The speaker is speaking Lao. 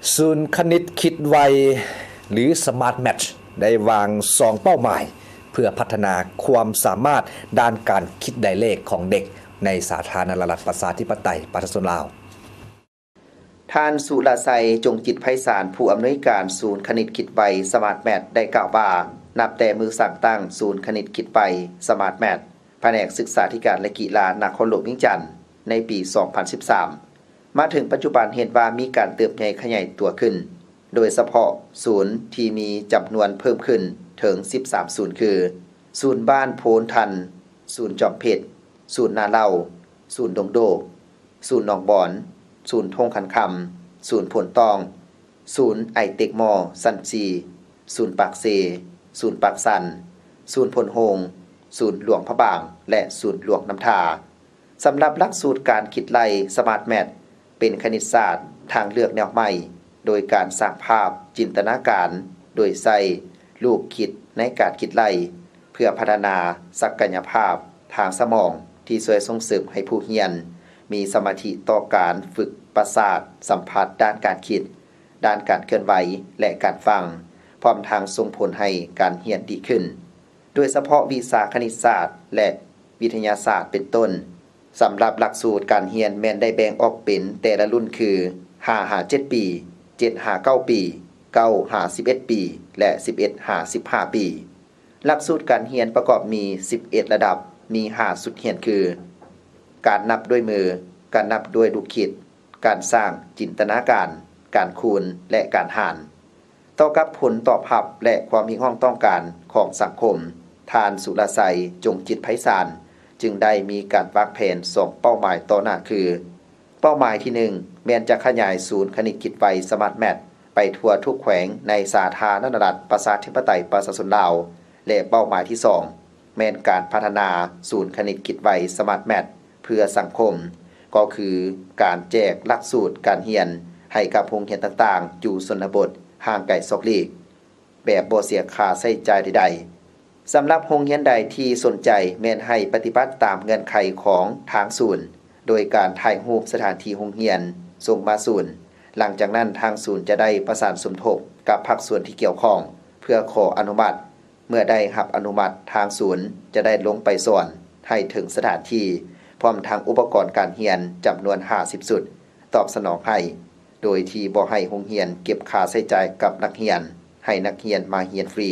ສູນຄະນິດຄິດໄວ ຫຼື Smart Maths ໄດ້ວາງສອງເປົ້າໝາຍ ເພື່ອພັດທະນາຄວາມສາມາດດ້ານການຄິດໄດ້ເລກຂອງເດັກໃນສາທາລະນະລັດ ປະຊາທິປະໄຕ ປະຊາຊົນລາວ. ທ່ານ ສຸລະໄຊ ຈົງຈິດໄພສານ ຜູ້ອຳນວຍການສູນຄະນິດຄິດໄວ Smart Maths ໄດ້ກ່າວວ່າ ນັບແຕ່ມື້ສ້າງຕັ້ງສູນຄະນິດຄິດໄວ Smart Maths ພະແນກສຶກສາທິການ ແລະ ກິລາ ນະຄອນຫຼວງວຽງຈັນ ໃນປີສອງພັນສິບສາມ ມາເຖິງປັດຈຸບັນເຫັນວ່າມີການເຕີບໃຫຍ່ຂະຫຍາຍຕົວຂຶ້ນ, ໂດຍສະເພາະສູນທີ່ມີຈຳນວນເພີ່ມຂຶ້ນເຖິງສິບສາມສູນຄື ສູນບ້ານໂພນທັນ, ສູນຈອມເພັດ, ສູນນາເຫຼົ່າ, ສູນດົງໂດກ, ສູນໜອງບອນ, ສູນທົ່ງຂັນຄຳ, ສູນໂພນຕ້ອງ, ສູນໄອເຕັກມໍຊັ້ນສີ່, ສູນປາກເຊ, ສູນປາກຊັນ, ສູນໂພນໂຮງ, ສູນຫຼວງພະບາງ ແລະ ສູນຫຼວງນ້ຳທາ. ສຳລັບຫຼັກສູດການຄິດໄລ່ Smart Maths ເປັນຄະນິດສາດທາງເລືອກແນວໃໝ່ ໂດຍການສ້າງພາບຈິນຕະນາການ ໂດຍໃຊ້ລູກຄິດໃນການຄິດໄລ່ ເພື່ອພັດທະນາສັກກະຍະພາບທາງສະໝອງ ທີ່ຊ່ວຍສົ່ງເສີມໃຫ້ຜູ້ຮຽນມີສະມາທິຕໍ່ການຝຶກປະສາດສຳຜັດດ້ານການຄິດ, ດ້ານການເຄື່ອນໄຫວ ແລະ ການຟັງ, ພ້ອມທັງສົ່ງຜົນໃຫ້ການຮຽນດີຂຶ້ນ, ໂດຍສະເພາະວິຊາຄະນິດສາດ ແລະ ວິທະຍາສາດເປັນຕົ້ນ. ສຳລັບຫຼັກສູດການຮຽນແມ່ນໄດ້ແບ່ງອອກເປັນແຕ່ລະລຸ້ນຄື ຫ້າຫາເຈັດປີ, ເຈັດຫາເກົ້າປີ, ເກົ້າຫາສິບເອັດປີ ແລະ ສິບເອັດຫາສິບຫ້າປີ. ຫຼັກສູດການຮຽນປະກອບມີສິບເອັດລະດັບ, ມີຫ້າຊຸດຮຽນຄື ການນັບດ້ວຍມື, ການນັບດ້ວຍລູກຄິດ, ການສ້າງຈິນຕະນາການ, ການຄູນ ແລະ ການຫານ. ຕໍ່ກັບຜົນຕອບຮັບ ແລະ ຄວາມຮຽກຮ້ອງຕ້ອງການຂອງສັງຄົມ, ທ່ານ ສຸລະໄຊ ຈົງຈິດໄພສານ ຈຶ່ງໄດ້ມີການວາງແຜນສອງເປົ້າໝາຍຕໍ່ໜ້າຄື ເປົ້າໝາຍທີໜຶ່ງ ແມ່ນຈະຂະຫຍາຍສູນຄະນິດຄິດໄວ Smart Maths ໄປທົ່ວທຸກແຂວງໃນສາທາລະນະລັດ ປະຊາທິປະໄຕ ປະຊາຊົນລາວ ແລະ ເປົ້າໝາຍທີສອງ ແມ່ນການພັດທະນາສູນຄະນິດຄິດໄວ Smart Maths ເພື່ອສັງຄົມ, ກໍຄືການແຈກຫຼັກສູດການຮຽນໃຫ້ກັບໂຮງຮຽນຕ່າງໆ ຢູ່ຊົນນະບົດຫ່າງໄກສອກຫຼີກ ແບບບໍ່ເສຍຄ່າໃຊ້ຈ່າຍໃດໆ. ສຳລັບໂຮງຮຽນໃດທີ່ສົນໃຈ ແມ່ນໃຫ້ປະຕິບັດຕາມເງື່ອນໄຂຂອງທາງສູນ ໂດຍການຖ່າຍຮູບສະຖານທີ່ໂຮງຮຽນສົ່ງມາສູນ. ຫຼັງຈາກນັ້ນທາງສູນຈະໄດ້ປະສານສົມທົບກັບພາກສ່ວນທີ່ກ່ຽວຂ້ອງ ເພື່ອຂໍອະນຸມັດ. ເມື່ອໄດ້ຮັບອະນຸມັດ, ທາງສູນຈະໄດ້ລົງໄປສອນໃຫ້ເຖິງສະຖານທີ່ ພ້ອມທັງອຸປະກອນການຮຽນຈຳນວນຫ້າສິບຊຸດ ຕອບສະໜອງໃຫ້, ໂດຍທີ່ບໍ່ໃຫ້ໂຮງຮຽນເກັບຄ່າໃຊ້ຈ່າຍກັບນັກຮຽນ, ໃຫ້ນັກຮຽນມາຮຽນຟຣີ.